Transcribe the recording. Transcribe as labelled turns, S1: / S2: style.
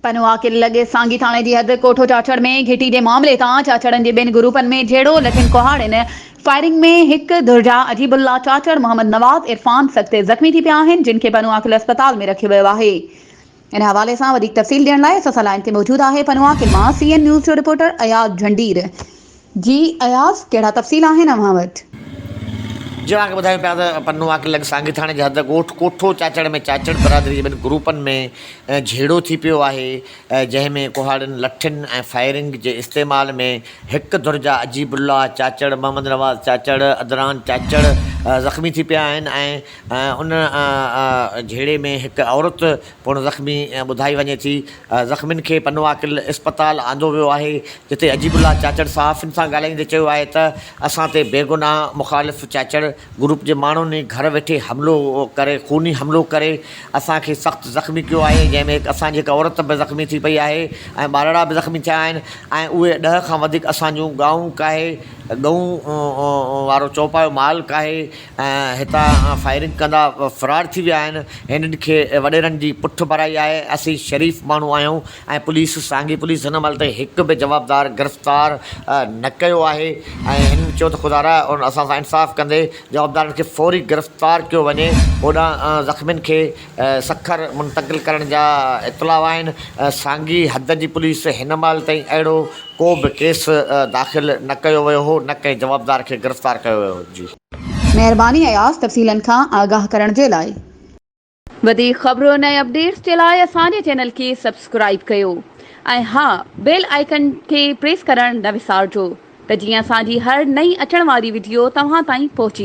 S1: پنوعاقل لڳ سانگي ٿاڻي جي حد ڪوٺو چاچڙ ۾ گهٽي جي معاملي تان چاچڙن جي ٻن گروپن ۾ جهيڙو، لٺين ڪهاڙين فائرنگ ۾ هڪ ڌر جا عجيب الله چاچڙ، محمد نواز، عرفان سخت زخمي ٿي پيا آهن، جن کي پنوعاقل اسپتال ۾ رکيو ويو آهي. ان حوالي سان وڌيڪ تفصيل ڏيڻ لاء اسان سان لائين تي موجود آهي پنوعاقل مان سي اين نيوز جو رپورٽر اياز جهنڊير. جي اياز ڪهڙا تفصيل آهن اوهان وٽ؟
S2: جي اوهان کي ٻڌايون پيا ته پنوعاقل لڳ سانگي ٿاڻي جي حد ڳوٺ ڪوٺو چاچڙ ۾ چاچڙ برادري جي ٻن گروپن ۾ جهيڙو ٿي پيو آهي جنهن ۾ ڪهاڙين، لٺين ۽ فائرنگ جي استعمال ۾ هڪ ڌر جا عجيب الله چاچڙ، محمد نواز چاچڙ، عدنان چاچڙ زخمي ٿي پيا آهن ۽ ان جهيڙي ۾ هڪ عورت پڻ زخمي ٻڌائي وڃي ٿي. زخمين کي پنوعاقل اسپتال آندو ويو آهي، جتي عجيب الله چاچڙ صحافين سان ڳالهائيندي چيو آهي ته اسان تي بيگناهه مخالف چاچڙ گروپ جي ماڻهن ئي گهر ويٺي حملو ڪري خوني حملو ڪري اسان کي سخت زخمي ڪيو آهي، جنهن ۾ هڪ اسان جي هڪ عورت به زخمي ٿي پئي آهي ۽ ٻارڙا به زخمي ٿيا آهن ۽ اهي ڏهه کان وڌيڪ اسان جون ڳائون ڪاهي ڳئون وارو چوپايو مال ڪاهي ۽ هتان فائرنگ ڪندا فرار ٿي ويا آهن، هنن کي وڏيرن جي پٺ ڀرائي آهي، اسين شريف ماڻهو آهيون ۽ پوليس سانگي پوليس هن مهل تائين هڪ به جوابدار گرفتار نه ڪيو آهي ۽ هنن چيو ته خدارا اسان سان انصاف ڪندي جوابدارن کي فوري گرفتار ڪيو وڃي، هوڏانهن زخمين کي سکر منتقل ڪرڻ جا اطلاع آهن، سانگي حد جي پوليس هن مهل تائين اهڙو ڪو به ڪيس داخل نه ڪيو ويو هو نه ڪنهن جوابدار کي گرفتار ڪيو ويو هو جي.
S1: مهرباني اياز تفصيلن کان آگاهه ڪرڻ جي لاء. وڌيڪ خبرن ۽ اپڊيٽس جي لاء اسان جي چينل کي سبسڪرائيب ڪيو ۽ ها بيل آئيڪن کي پريس ڪرڻ نه وسارجو ته جيئن اسان جي هر نئين اچڻ واري وڊيو توهان تائين پهچي.